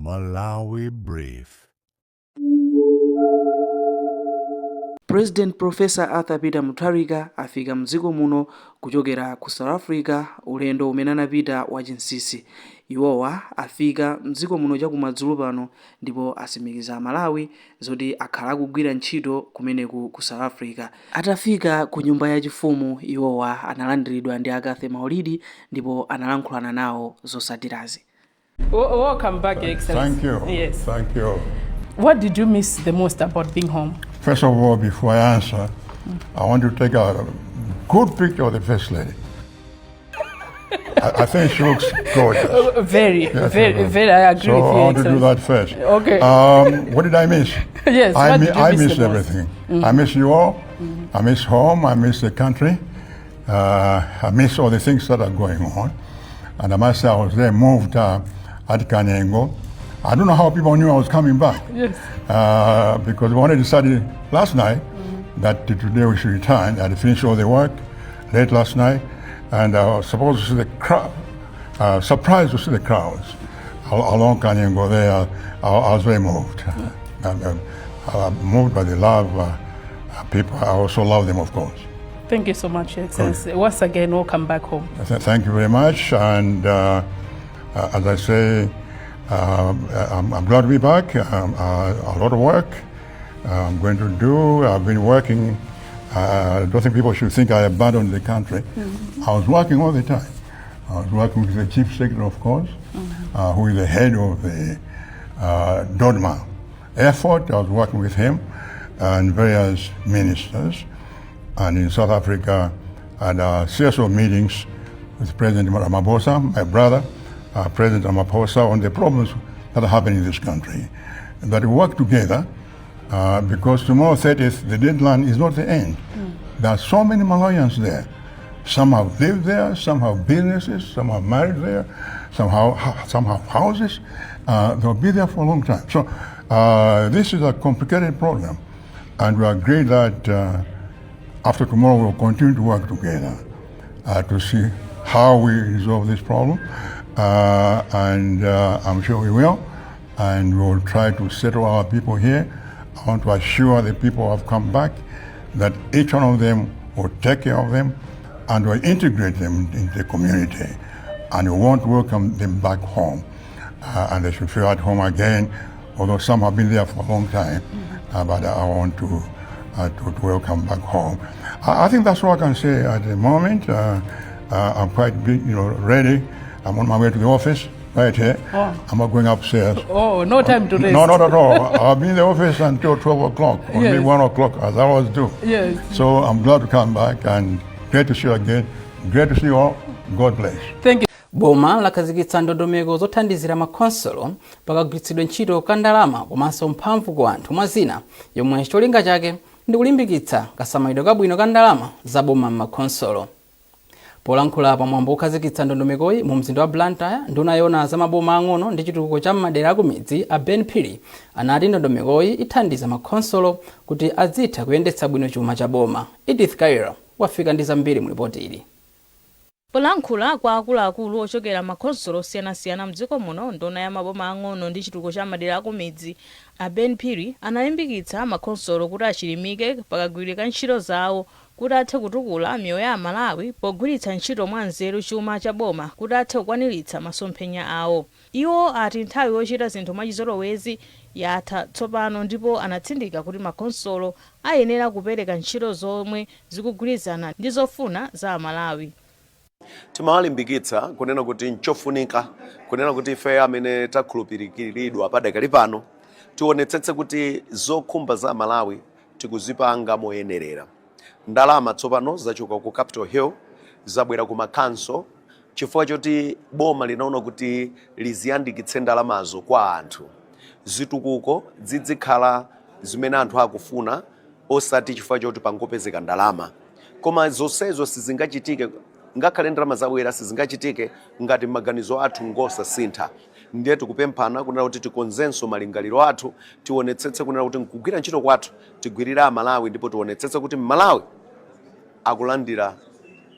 Malawi Brief. President Professor Arthur Peter Mutharika afika mdziko muno kuchokera ku South Africa, ulendo umene anapita wachinsinsi. Iwowa afika mdziko muno chakumadzulo pano ndipo asimikiza Amalawi zoti akhala akugwira ntchito kumeneku ku South Africa. Atafika ku nyumba yachifumu, iwowa analandiridwa ndi a Cathy Maulidi ndipo analankhulana nawo zotsatirazi. Welcome back, Your Excellency. Thank you. Yes. Thank you. What did you miss the most about being home? First of all, before I answer, I want to take a good picture of the First Lady. I think she looks gorgeous. Very, Yes, very, very. I agree So with you. I want to do Excellency. that first. Okay. What did I miss? Yes, what did you I miss miss the most? everything. I miss you all. I miss home. I miss the country. I miss all the things that are going on. And I must say, I was there moved at Kanengo. I don't know how people knew I was coming back. Because we only decided last night that today we should return. I had finished all the work late last night, and I was supposed to see the crowd, surprised to see the crowds along Kanengo there. I was very moved. And I'm moved by the love people. I also love them, of course. Thank you so much, Your Excellency. Once again, welcome back home. Thank you very much. And as I say, I'm glad to be back. A lot of work I'm going to do. I've been working. I don't think people should think I abandoned the country. I was working all the time. I was working with the chief secretary, of course, who is the head of the DODMA effort. I was working with him and various ministers. And in South Africa, I had a series of meetings with President Ramaphosa, my brother, President Ramaphosa, on the problems that are happening in this country. And that we work together because tomorrow 30th, the deadline is not the end. There are so many Malawians there. Some have lived there, some have businesses, some have married there, some have houses. They'll be there for a long time. So this is a complicated problem, and we agree that after tomorrow we'll continue to work together to see how we resolve this problem, and I'm sure we will, and we'll try to settle our people here. I want to assure the people who have come back that each one of them will take care of them and will integrate them into the community, and we want to welcome them back home, and they should feel at home again, although some have been there for a long time, but I want to welcome back home. I think that's all I can say at the moment. I'm quite ready. I'm on my way to the office right here. Oh. I'm not going upstairs. Oh, no time to rest. No, not at all. I'll be in the office until 12 o'clock, or maybe 1 o'clock, as I always do. So I'm glad to come back and great to see you again. Great to see you all. God bless. Thank you. Boma lakhazikitsa ndondomeko zothandizira makhonsolo pakagwiritsidwe ntchito ka ndalama komanso mphamvu ku anthu, mwa zina, yomwe cholinga chake ndi kulimbikitsa kasamalidwe kabwino ka ndalama za boma m'makhonsolo. Polankhula pamwambo wokhazikitsa ndondomekoyi mu mzinda wa Blantyre, nduna yoona za maboma ang'ono ndi chitukuko cha m'madera akumidzi, a Ben Phiri, anati ndondomekoyi ithandiza makhonsolo kuti azitha kuyendetsa bwino chuma cha boma. Edith Kaira wafika ndi zambiri mu ripoti ili. Polankhula kwa akuluakulu ochokera makhonsolo osiyanasiyana mdziko muno, nduna ya maboma ang'ono ndi chitukuko cha madera akumidzi, a Ben Phiri, analimbikitsa makhonsolo kuti achilimike pakagwiridwe ka ntchito zawo kuti athe kutukula miyoyo ya Amalawi pogwiritsa ntchito mwanzeru chuma cha boma kuti athe kukwaniritsa masomphenya awo. Iwo ati nthawi yochita zinthu mwachizolowezi yatha tsopano, ndipo anatsindika kuti makhonsolo ayenera kupereka ntchito zomwe zikugwirizana ndi zofuna za Amalawi. Timawalimbikitsa kunena kuti nchofunika kunena kuti ife amene takhulupirikiridwa padakali pano tionetsetse kuti zokhumba za Malawi tikuzipanga moyenerera. Ndalama tsopano zachoka ku Capitol Hill, zabwera ku makhanso, chifukwa choti boma linaona kuti liziyandikitse ndalamazo kwa anthu, zitukuko zizikhala zimene anthu akufuna, osati chifukwa choti pangopezeka ndalama. Koma zonsezo sizingachitike, ngakhale ndalama zabwera, sizingachitike ngati maganizo athu ngosasintha. Ndiye tikupemphana kunena kuti tikonzenso malingaliro athu, tionetsetse kunena kuti nkugwira ntchito kwathu tigwirire Amalawi, ndipo tionetsetse kuti Mmalawi akulandira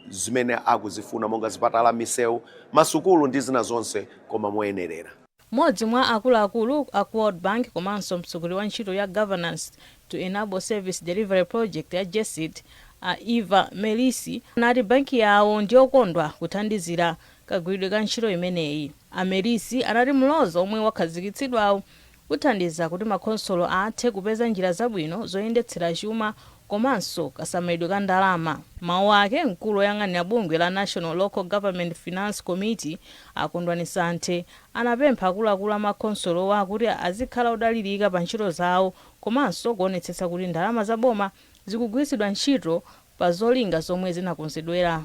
zimene akuzifuna, monga zipatala, misewu, masukulu ndi zina zonse, koma moyenerera. Mmodzi mwa akuluakulu aku World Bank komanso mtsogoleri wa ntchito ya Governance to Enable Service Delivery Project ya GESD, a Eva Melisi, anati banki yawo ndiyokondwa kuthandizira kagwiridwe ka ntchito imeneyi. A Melisi anati mlozo omwe wakhazikitsidwawo uthandiza kuti makhonsolo athe kupeza njira zabwino zoyendetsera chuma komanso kasamalidwe ka ndalama. Mawu ake, mkulu woyang'anira bungwe la National Local Government Finance Committee, a Kondwani Santhe, anapempha akuluakulu a makhonsolowa kuti azikhala odalirika pa ntchito zawo komanso kuonetsetsa kuti ndalama za boma zikugwiritsidwa ntchito pa zolinga zomwe zinakonzedwera.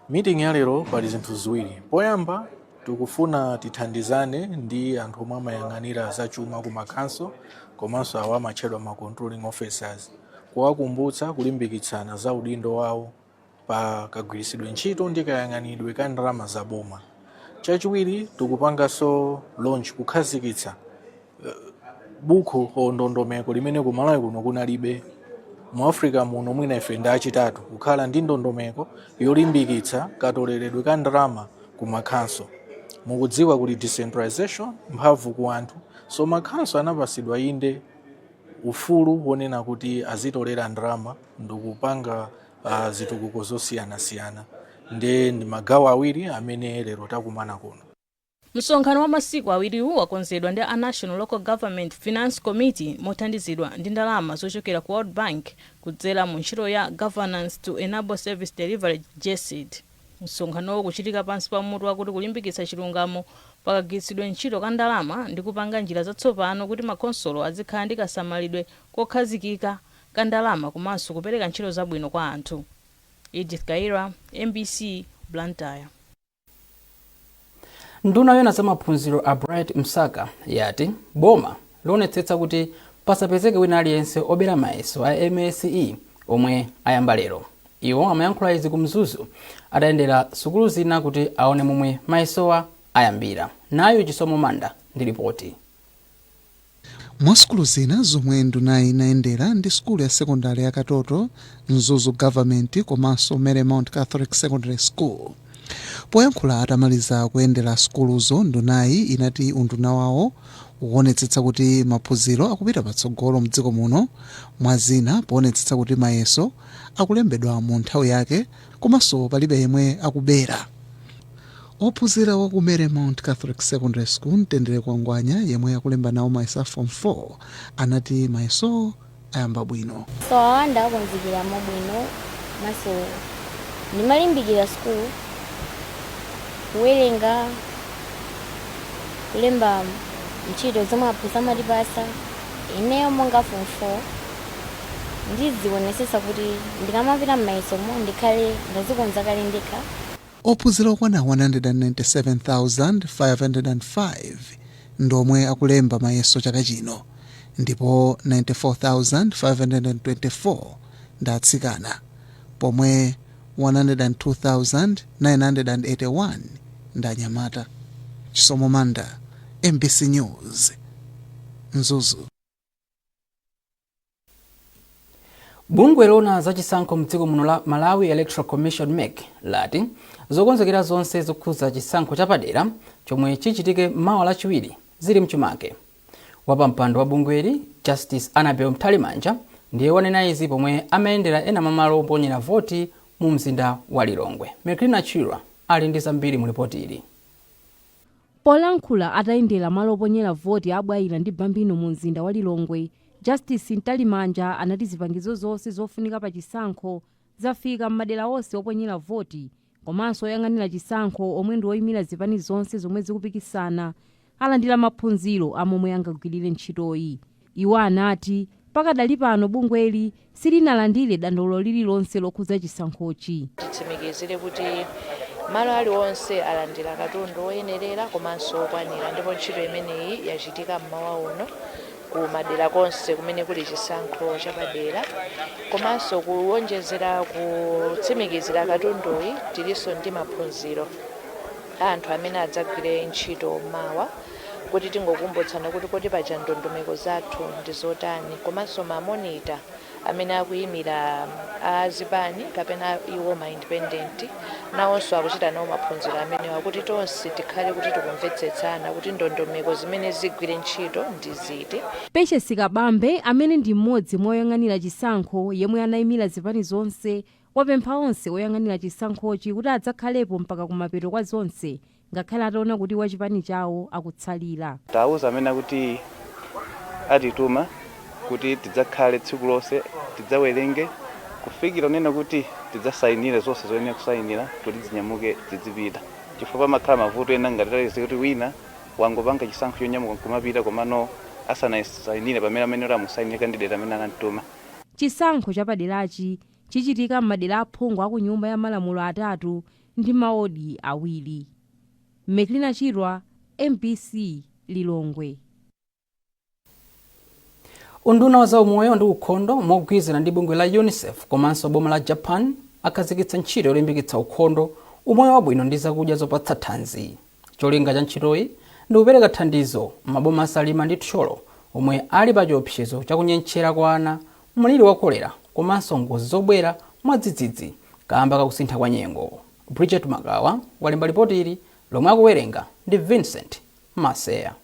Meeting ya lero pali zinthu ziwiri. Poyamba, tikufuna tithandizane ndi anthu omwe amayang'anira zachuma ku makhanso komanso awo amatchedwa ma controlling officers, kuwakumbutsa, kulimbikitsana za udindo wawo pa kagwiritsidwe ntchito ndi kayang'anidwe ka ndalama za boma. Chachiwiri, tikupanganso launch, kukhazikitsa buku o ndondomeko limene ku Malawi kuno kunalibe, mu Africa muno mwina ife ndi achitatu kukhala ndi ndondomeko yolimbikitsa katoleredwe ka ndalama ku makhanso. Mukudziwa kuli decentralization, mphamvu ku anthu, so makhanso anapasidwa inde ufulu wonena kuti azitolera ndalama ndikupanga zitukuko zosiyanasiyana. Ndi magawo awiri amene lero takumana kuno. Msonkhano wa masiku awiriwu wakonzedwa ndi a National Local Government Finance Committee mothandizidwa ndi ndalama zochokera ku World Bank kudzera mu ntchito ya Governance to Enable Service Delivery, GESD. Msonkhanowo kuchitika pansi pa mutu wakuti kulimbikitsa chilungamo pakagwiritsidwe ntchito ka ndalama ndi kupanga njira zatsopano kuti makhonsolo azikhala ndi kasamalidwe kokhazikika ka ndalama komanso kupereka ntchito zabwino kwa anthu. Edith Kaira, MBC, Blantyre. Nduna yoona za maphunziro a Bright Msaka yati boma lionetsetsa kuti pasapezeke wina aliyense obera mayeso a MSCE omwe ayamba lero. Iwo amayankhula izi ku Mzuzu atayendera sukulu zina kuti aone momwe mayesowa ayambira. Nayo Chisomo Manda ndi ripoti. Mwa sukulu zina zomwe ndunayi inayendera ndi sukulu ya sekondari ya Katoto, Mzuzu Government komanso Marymount Catholic Secondary School. Poyankhula atamaliza kuyendera sukuluzo, ndunayi inati unduna wawo ukuonetsetsa kuti maphunziro akupita patsogolo mdziko muno, mwa zina poonetsetsa kuti mayeso akulembedwa mu nthawi yake komanso palibe yemwe akubera. Ophunzira wa ku Marymount Catholic Secondary School, Mtendere Kwangwanya, yemwe akulemba nawo mayeso a Form 4, anati mayeso ayamba bwino. So awa ndakonzekera bwino, maso ndimalimbikira school, kuwerenga, kulemba ntchito zomwe aphunzitsi amatipasa. Ineyo monga Form 4 ndizionetsetsa kuti ndikamapita m'mayesomo ndikhale ndazikonza kale ndekha. Ophunzira okwana 197,505 ndomwe akulemba mayeso chaka chino, ndipo 94,524 ndi atsikana pomwe 102,981 ndi anyamata. Chisomo Manda, MBC News, Mzuzu. Bungwe loona zachisankho mdziko muno la Malawi Electoral Commission, MEC, lati zokonzekera zonse zokhudza chisankho chapadera chomwe chichitike mawa Lachiwiri zili mchimake. Wapampando wa bungweli, Justice Annabel Mtalimanja, ndiye wanena izi pomwe amayendera ena mamalo oponyera voti mu mzinda wa Lilongwe. Mekrina Chirwa ali ndi zambiri mu ripoti ili. Polankhula atayendera malo oponyera voti a Bwaila ndi Bambino mu mzinda wa Lilongwe, Justice Mtalimanja anati zipangizo zonse zofunika pa chisankho zafika m'madera onse oponyera voti, komanso oyang'anira chisankho omwe ndi oyimira zipani zonse zomwe zikupikisana alandira maphunziro amomwe angagwirire ntchitoyi. Iwo anati pakadali pano bungweli silinalandire dandaulo lililonse lokhudza chisankhochi. Titsimikizire kuti malo aliwonse alandira katundu woyenerera komanso okwanira, ndipo ntchito imeneyi yachitika mmawa uno ku madera konse kumene kuli chisankho chapadera. Komanso kuwonjezera kutsimikizira katunduyi, tilinso ndi maphunziro a anthu amene adzagwire ntchito mawa. Kuti tingokumbutsana kuti kodi paja ndondomeko zathu ndi zotani, komanso ma monitor amene akuyimira azipani kapena iwo ma independent nawonso akuchita nawo maphunziro amenewa, kuti tonse tikhale kuti tikumvetsetsana kuti ndondomeko zimene zigwire ntchito ndi ziti. Patience Kabambe, amene ndi mmodzi mwa oyang'anira chisankho yemwe anayimira zipani zonse, wapempha onse oyang'anira chisankhochi kuti adzakhalepo mpaka kumapeto kwa zonse, ngakhale ataona kuti wachipani chawo akutsalira. Tawuza amene akuti atituma kuti tidzakhale tsiku lonse, tidzawerenge kufikira unene kuti tidzasayinire zonse zoyenera kusayinira kuti zinyamuke zidzipita, chifukwa pamakhala mavuto ena ngati talezi kuti wina wangopanga chisankho chonyamuka kumapita, komano asanasayinire pamene amene kuti amusayinire candidate amene anamtuma. Chisankho chapaderachi chichitika m'madera aphungu aku Nyumba ya Malamulo atatu ndi maodi awiri. Meklina Chirwa, MBC, Lilongwe. Unduna wa zaumoyo ndi ukhondo mogwirizana ndi bungwe la UNICEF komanso boma la Japan akhazikitsa ntchito yolimbikitsa ukhondo, umoyo wabwino ndi zakudya zopatsa thanzi. Cholinga cha ntchitoyi ndi kupereka thandizo m'maboma a Salima ndi Thyolo omwe ali pa chiopsezo chakunyentchera kwa ana, mliri wa kolera komanso ngozi zobwera mwadzidzidzi kamba kakusintha kwa nyengo. Bridget Magawa walemba ripoti ili lomwe akuwerenga ndi Vincent Maseya.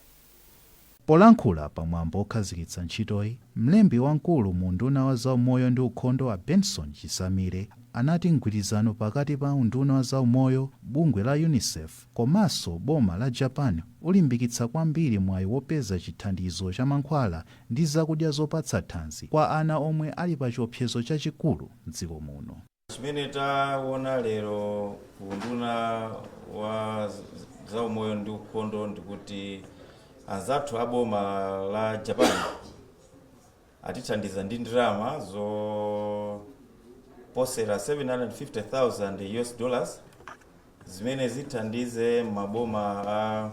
Polankhula pamwambo okhazikitsa ntchitoyi, mlembi wamkulu mu unduna wa zaumoyo ndi ukhondo a Benson Chisamire anati mgwirizano pakati pa unduna wa zaumoyo, bungwe la UNICEF komanso boma la Japan ulimbikitsa kwambiri mwayi wopeza chithandizo cha mankhwala ndi zakudya zopatsa thanzi kwa ana omwe ali pa chiopsezo chachikulu mdziko muno. Chimene taona lero ku unduna wa zaumoyo ndi ukhondo ndikuti anzathu a boma la Japan atithandiza ndi ndalama zoposera 750,000 US dollars zimene zithandize maboma a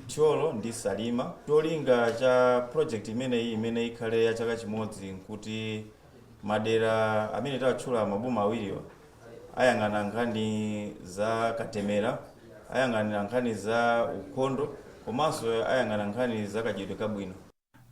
Thyolo ndi Salima. Cholinga cha project imeneyi, imene ikhale ya chaka chimodzi, nkuti madera amene tawatchula, maboma awiriwa, ayang'ana nkhani za katemera, ayang'ana nkhani za ukhondo komanso ayang'ana nkhani za kadyedwe kabwino.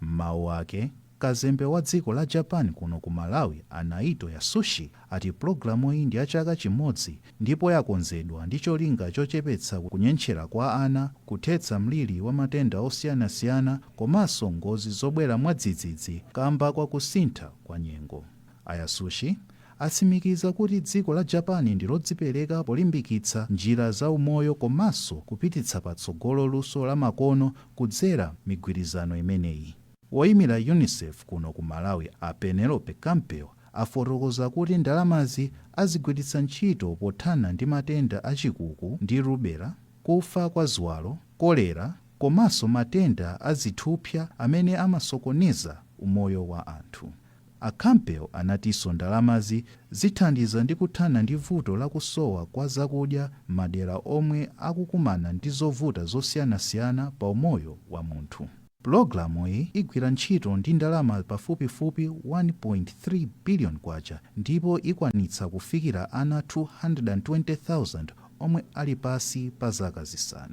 M'mawu ake, kazembe wa dziko la Japan kuno ku Malawi a Naito Yasushi ati pulogalamu iyi ndi ya chaka chimodzi ndipo yakonzedwa ndi cholinga chochepetsa kunyentchera kwa ana, kuthetsa mliri wa matenda osiyanasiyana komanso ngozi zobwera mwadzidzidzi kamba kwa kusintha kwa nyengo. A Yasushi atsimikiza kuti dziko la Japan ndi lodzipereka polimbikitsa njira za umoyo komanso kupititsa patsogolo luso la makono kudzera migwirizano imeneyi. Woyimira UNICEF kuno ku Malawi a Penelope Campbell afotokoza kuti ndalamazi azigwiritsa ntchito pothana ndi matenda achikuku ndi rubella, kufa kwa ziwalo, kolera komanso matenda azithupsa amene amasokoneza umoyo wa anthu. A Campbell anatinso ndalamazi zithandiza ndi kuthana ndi vuto lakusowa kwa zakudya m'madera omwe akukumana ndi zovuta zosiyanasiyana pa umoyo wa munthu. Pulogalamu iyi igwira ntchito ndi ndalama pafupifupi 1.3 billion kwacha ndipo ikwanitsa kufikira ana 220,000 omwe ali pasi pa zaka 5.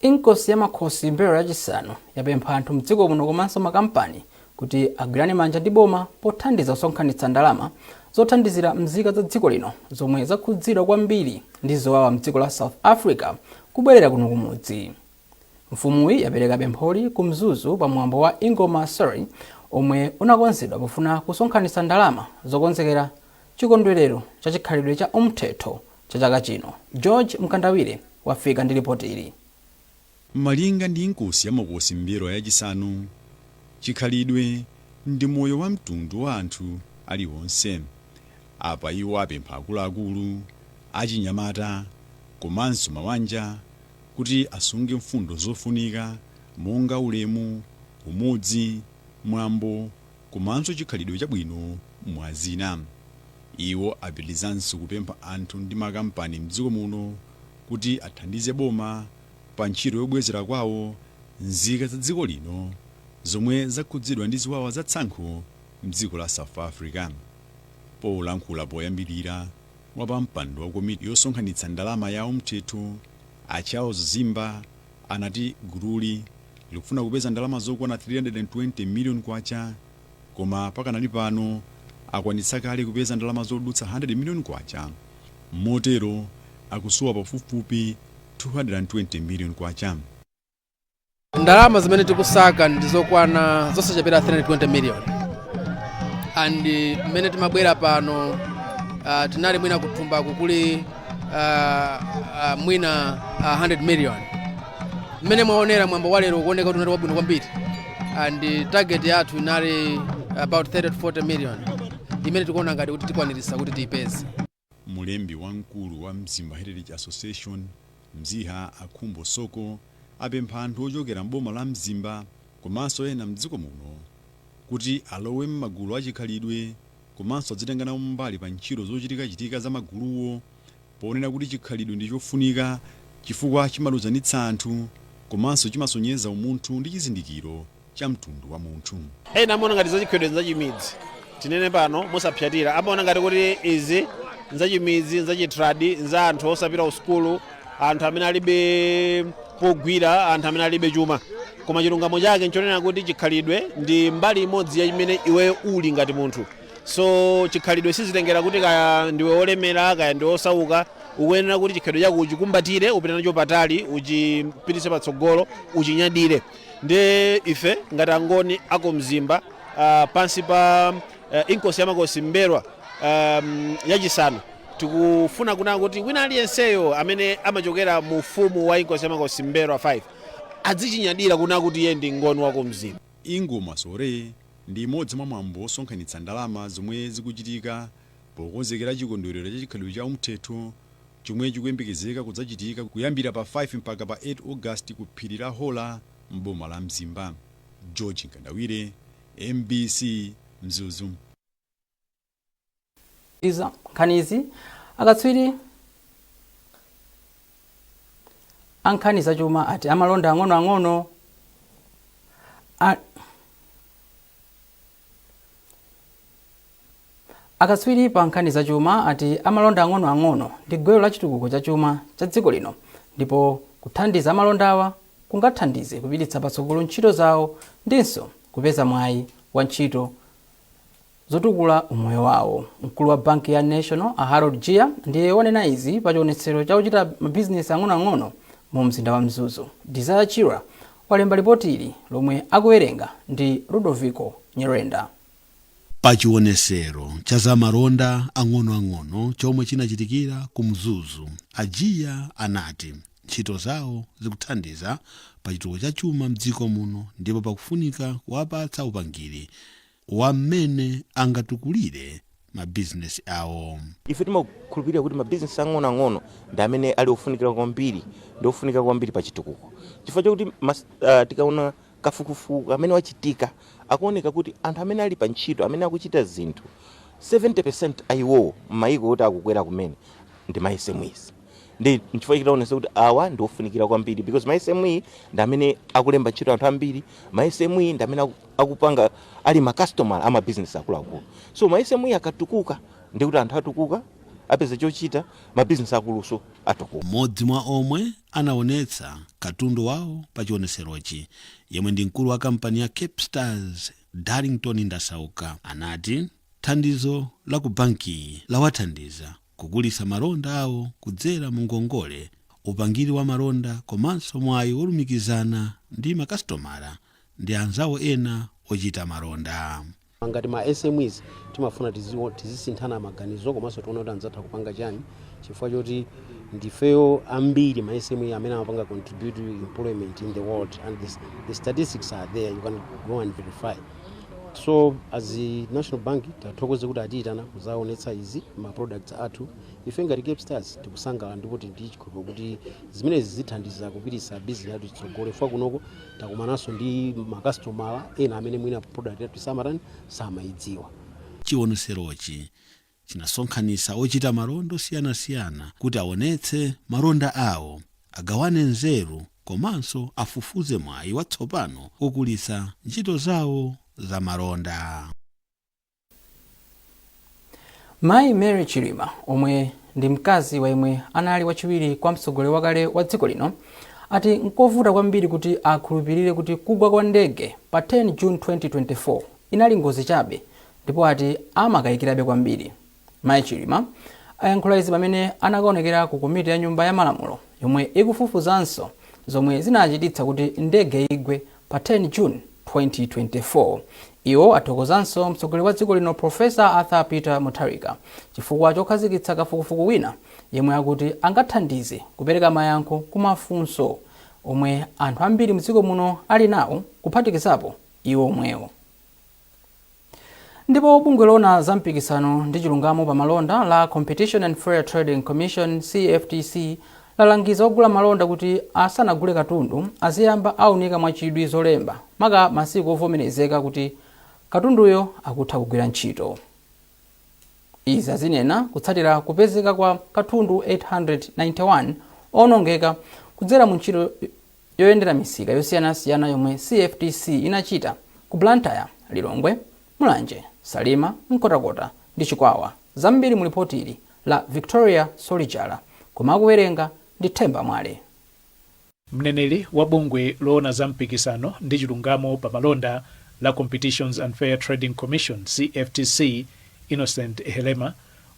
Inkosi ya Makhosi Mbelwa yachisanu yapempha anthu mdziko muno komanso makampani kuti agwirane manja ndi boma pothandiza kusonkhanitsa ndalama zothandizira mzika za dziko lino zomwe zakhudzidwa kwambiri ndi zowawa mdziko la South Africa kubwerera kuno kumudzi. Mfumuyi yapereka pempholi ku Mzuzu pamwambo wa Ingoma Sorry omwe unakonzedwa pofuna kusonkhanitsa ndalama zokonzekera chikondwerero cha chikhalidwe cha umthetho cha chaka chino. George Mkandawire wafika ndi ripoti ili. Malinga ndi Inkosi ya Makosi Mbelwa yachisanu, chikhalidwe ndi moyo wa mtundu wa anthu aliwonse. Apa iwo apempha akuluakulu, achinyamata komanso mawanja kuti asunge mfundo zofunika monga ulemu, umodzi, mwambo komanso chikhalidwe chabwino mwa zina. Iwo apitirizanso kupempha anthu ndi makampani mdziko muno kuti athandize boma pa ntchito yobwezera kwawo nzika za dziko lino zomwe zakhudzidwa ndi ziwawa za tsankho mdziko la South Africa. Polankhula poyambirira, wapampando wa komiti yosonkhanitsa ndalama ya umthetho a Charles Zimba Anati gululi likufuna kupeza ndalama zokwana 320 million kwacha, koma pakanali pano akwanitsa kale kupeza ndalama zodutsa 100 million kwacha, motero akusowa pafupifupi 220 million kwacha. Ndalama zimene tikusaka ndizokwana zosachepera 320 million, and mmene timabwera pano tinali mwina kuthumbaku kuli mwina 100 million. Mmene mwaonera, mwambo walero ukuoneka kuti unali wabwino kwambiri, and target yathu inali about 30 to 40 million imene tikuona ngati kuti tikwanirisa kuti tiyipeze. Mulembi wamkulu wa Mzimba Heritage Association, Mziha, Akhumbo Soko, apempha anthu ochokera mboma la Mzimba komanso ena mdziko muno kuti alowe m'magulu achikhalidwe komanso adzitenga nawo mbali pa ntchito zochitikachitika za maguluwo, ponena kuti chikhalidwe ndi chofunika chifukwa chimaluzanitsa anthu komanso chimasonyeza umunthu ndi chizindikiro cha mtundu wa munthu. Ena amaona ngati zachikhalidwe nzachimidzi. Tinene pano mosapyatira, amaona ngati kuti izi nzachimidzi, nzachitradi, nza anthu osapita ku sukulu, anthu amene alibe pogwira, anthu amene alibe chuma. Koma chilungamo chake nchonena kuti chikhalidwe ndi mbali imodzi ya chimene iweyo uli ngati munthu. So chikhalidwe sizitengera kuti kaya ndiwe olemera, kaya ndiwe osauka. Ukuyenera kuti chikhalidwe chako uchikumbatire, upite nacho patali, uchipitise patsogolo, uchinyadire. Ndi ife ngati Angoni aku Mzimba, pansi pa Inkosi Yamakosi Mbelwa yachisanu, tikufuna kunena kuti wina aliyenseyo amene amachokera mu ufumu wa Inkosi Yamakosi Mbelwa 5 adzichinyadira kunena kuti iye ndi Ngoni wa ku Mzimba. Ingoma Sore ndi imodzi mwa mwambo osonkhanitsa ndalama zomwe zikuchitika pokonzekera chikondwerero cha chikhalidwe cha umthetho chomwe chikuyembekezeka kudzachitika kuyambira pa 5 mpaka pa 8 August ku phiri la Hola mboma la Mzimba. George Nkandawire, MBC, Mzuzu. Iza nkhanizi, akatswiri ankhani zachuma ati amalonda ang'onoang'ono Akatswiri pa nkhani za chuma ati amalonda ang'onoang'ono ndi gwero la chitukuko cha chuma cha dziko lino, ndipo kuthandiza amalondawa kungathandize kupititsa patsogolo ntchito zawo ndinso kupeza mwayi wa ntchito zotukula umoyo wawo. Mkulu wa banki ya National, a Harold Jiya, ndiye wanena izi pa chionetsero cha ochita mabizinesi ang'onoang'ono mu mzinda wa Mzuzu. Desire Chirwa walemba lipoti ili lomwe akuwerenga ndi Ludovico Nyirenda. Pa chionesero cha zamalonda ang'onoang'ono chomwe chinachitikira ku Mzuzu, a Jiya anati ntchito zawo zikuthandiza pa chitukuko cha chuma mdziko muno ndipo pakufunika kuwapatsa upangiri wa mmene angatukulire mabizinesi awo. Ife timakhulupirira kuti mabizinesi ang'onoang'ono ndi amene ali ofunikira kwambiri, ndi ofunika kwambiri pa chitukuko, chifukwa chokuti tikaona kafukufuku amene wachitika, akuoneka kuti anthu amene ali pa ntchito, amene akuchita zinthu, 70% a iwowo m'mayiko oti akukwera kumene ndi ma SMEs. Ndi nchifukwa chake taonesa kuti awa ndi ofunikira kwambiri, because ma SME ndi amene akulemba ntchito anthu ambiri. Ma SME ndi amene akupanga, ali ma customer ama business akuluakulu. So ma SME akatukuka, ndi kuti anthu atukuka, apeza chochita, ma business akuluso atukuka. Mmodzi mwa omwe anaonetsa katundu wawo pa chioneserochi, yemwe ndi mkulu wa kampani ya Cape Stars, Darlington Ndasauka, anati thandizo la ku bankiyi lawathandiza kukulitsa malonda awo kudzera mu ngongole, upangiri wa malonda komanso mwayi wolumikizana ndi makasitomala ndi anzawo ena ochita malonda. Ngati ma SMEs timafuna tizisinthana maganizo komanso tione kuti anzathu akupanga chani, chifukwa choti ndifeyo ambiri ma SME amene amapanga contribute to employment in the world, and the statistics are there, you can go and verify. So as the National Bank, tathokoze kuti atiyitana kuzaonetsa izi ma products athu. Ife ngati Cape Stars tikusangalala ndipo tili ndi chikhulupiriro kuti zimenezi zithandiza kupititsa business yathu chitsogolo, chifukwa kunoko takumananso ndi makasitomala ena amene mwina product yathu samatani, samayidziwa. Chioneserochi chinasonkhanitsa ochita malonda osiyanasiyana kuti aonetse malonda awo, agawane nzeru komanso afufuze mwayi watsopano wokulitsa ntchito zawo za malonda. Mayi Mary Chilima, omwe ndi mkazi wa yemwe anali wachiwiri kwa mtsogoleri wakale wa dziko lino, Ati nkovuta kwambiri kuti akhulupirire kuti kugwa kwa ndege pa 10 June 2024 inali ngozi chabe, ndipo ati amakayikirabe kwambiri. Mayi Chilima ayankhula izi pamene anakaonekera ku komiti ya Nyumba ya Malamulo yomwe ikufufuzanso zomwe zinachititsa kuti ndege igwe pa 10 June 2024. Iwo athokozanso mtsogoleri wa dziko lino Professor Arthur Peter Mutharika chifukwa chokhazikitsa kafukufuku wina yemwe akuti angathandize kupereka mayankho ku mafunso omwe anthu ambiri mdziko muno ali nawo, kuphatikizapo iwo omwewo. Ndipo bungwe loona za mpikisano ndi chilungamo pa malonda la Competition and Fair Trading Commission, CFTC, lalangiza ogula malonda kuti asanagule katundu aziyamba aunika mwachidwi zolemba, maka masiku ovomerezeka kuti katunduyo akutha kugwira ntchito. Izi azinena kutsatira kupezeka kwa katundu 891 owonongeka kudzera mu ntchito yoyendera misika yosiyanasiyana yomwe CFTC inachita ku Blantyre, Lilongwe, Mulanje, Salima, Nkhotakota ndi Chikwawa. Zambiri mu lipoti ili la Victoria Solijala, koma akuwerenga ndi Themba Mwale. Mneneri wa bungwe loona za mpikisano ndi chilungamo pa malonda la Competitions and Fair Trading Commission, CFTC, Innocent Helema,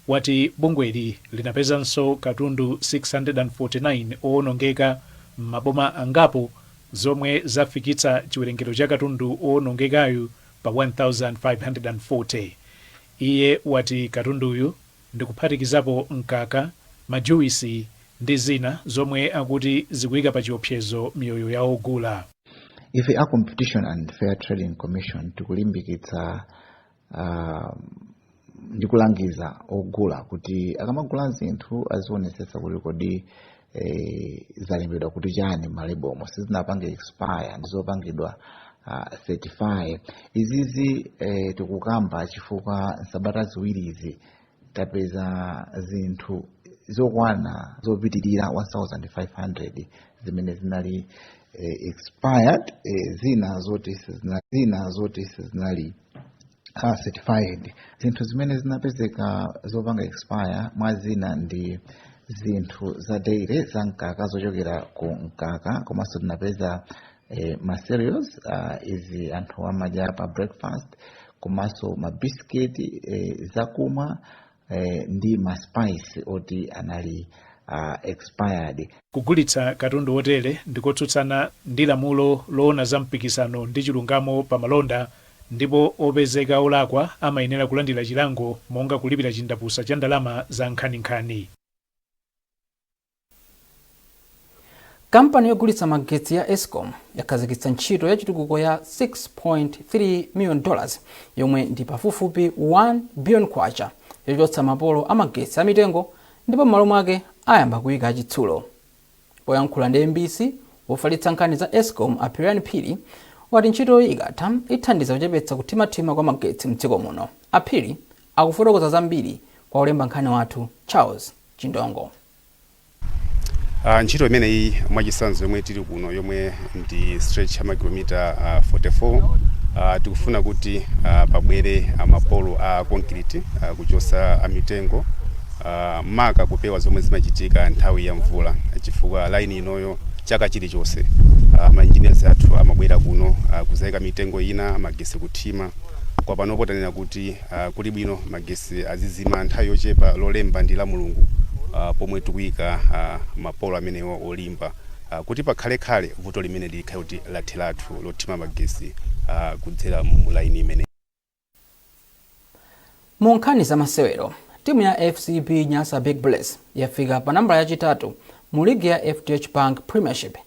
wati bungweli linapezanso katundu 649 owonongeka m'maboma angapo, zomwe zafikitsa chiwerengero cha katundu owonongekayu pa 1540. Iye wati katunduyu ndikuphatikizapo mkaka, majuwisi ndi zina zomwe akuti zikuyika pa chiopsezo miyoyo ya ogula. Ife a Competition and Fair Trading Commission tikulimbikitsa ndi kulangiza ogula kuti akamagula zinthu azionetsetsa kuti kodi zalembedwa kuti chani ma label mo, sizinapange expire, ndizopangidwa certify. Izizi tikukamba chifukwa nsabata ziwirizi tapeza zinthu zokwana zopitirira 1500 zimene zinali expired, zina zoti sizinali certified. Zinthu zimene zinapezeka zopanga expire mwa zina ndi zinthu za dairy, za mkaka, zochokera ku mkaka, komanso tinapeza ma cereals, izi anthu amadya pa breakfast, komanso ma biscuit, zakumwa, ndi ma spice oti anali expired. Kugulitsa katundu wotere ndikotsutsana ndi lamulo loona za mpikisano ndi chilungamo pa malonda, ndipo opezeka olakwa amayenera kulandira chilango monga kulipira chindapusa cha ndalama za nkhaninkhani. Kampani yogulitsa magetsi ya Escom yakhazikitsa ntchito ya chitukuko ya $6.3 million, yomwe ndi pafupifupi 1 billion kwacha, yochotsa mapolo a magetsi amitengo ndipo m'malo mwake ayamba kuyika achitsulo. Poyankhula ndi MBC, wofalitsa nkhani za Escom a Pirani Phiri wati ntchitoyi ikatha ithandiza kuchepetsa kuthimathima kwa magetsi mdziko muno. A Phiri akufotokoza zambiri kwa olemba nkhani wathu Charles Chindongo. Ntchito imeneyi, mwachitsanzo yomwe tili kuno, yomwe ndi stretch ya makilomita 44, tikufuna kuti pabwere mapolo a concrete, kuchosa amitengo, maka kupewa zomwe zimachitika nthawi ya mvula, chifukwa line inoyo chaka chilichonse ma engineers athu amabwera kuno kuzayika mitengo ina, magesi kuthima. Kwa panopo tanena kuti kuli bwino magesi azizima nthawi yochepa Lolemba ndi la Mulungu, pomwe tikuyika mapolo amenewo olimba, kuti pakhalekhale vuto limene likhale kuti latheratu lothima magesi kudzera mu line imene. Mu nkhani za masewero, timu ya FCB Nyasa Big Bullets yafika pa nambala yachitatu mu ligi ya FDH Bank Premiership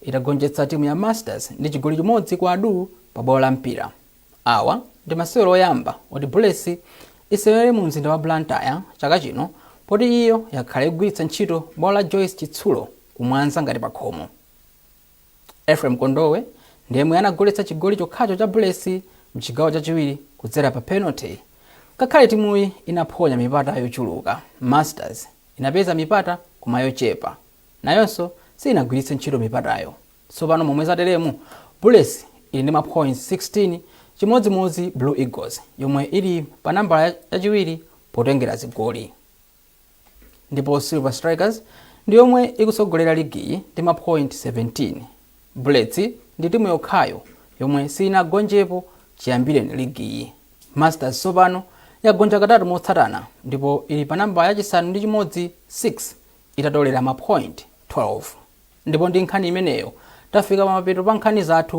itagonjetsa timu ya Masters ndi chigoli chimodzi kwa adu pa bwalo la Mpira. Awa ndi masewero oyamba oti Bullets isewere mu mzinda wa Blantyre chaka chino, poti iyo yakhala ikugwiritsa ntchito bwalo la Joyce Chitsulo ku Mwanza ngati pakhomo. Ephraim Kondowe ndiyemwe anagoletsa chigoli chokhacho cha Bullets mchigawo chachiwiri kudzera pa penalty. Ngakhale timuyi inaphonya mipata yochuluka, Masters inapeza mipata koma yochepa, nayonso sinagwiritse ntchito mipatayo. Tsopano momwe zateremu, Bullets ili ndi ma points 16, chimodzimodzi Blue Eagles yomwe ili pa nambala yachiwiri potengera zigoli. Ndipo Silver Strikers Ndi yomwe ikutsogolera ligiyi ndi ma point 17. Bullets ndi timu yokhayo yomwe sinagonjepo chiyambireni ligiyi. Masters tsopano yagonja katatu motsatana ndipo ili pa namba yachisanu ndi chimodzi, 6, itatolera ma point 12. Ndipo ndi nkhani imeneyo tafika pamapeto pa nkhani zathu.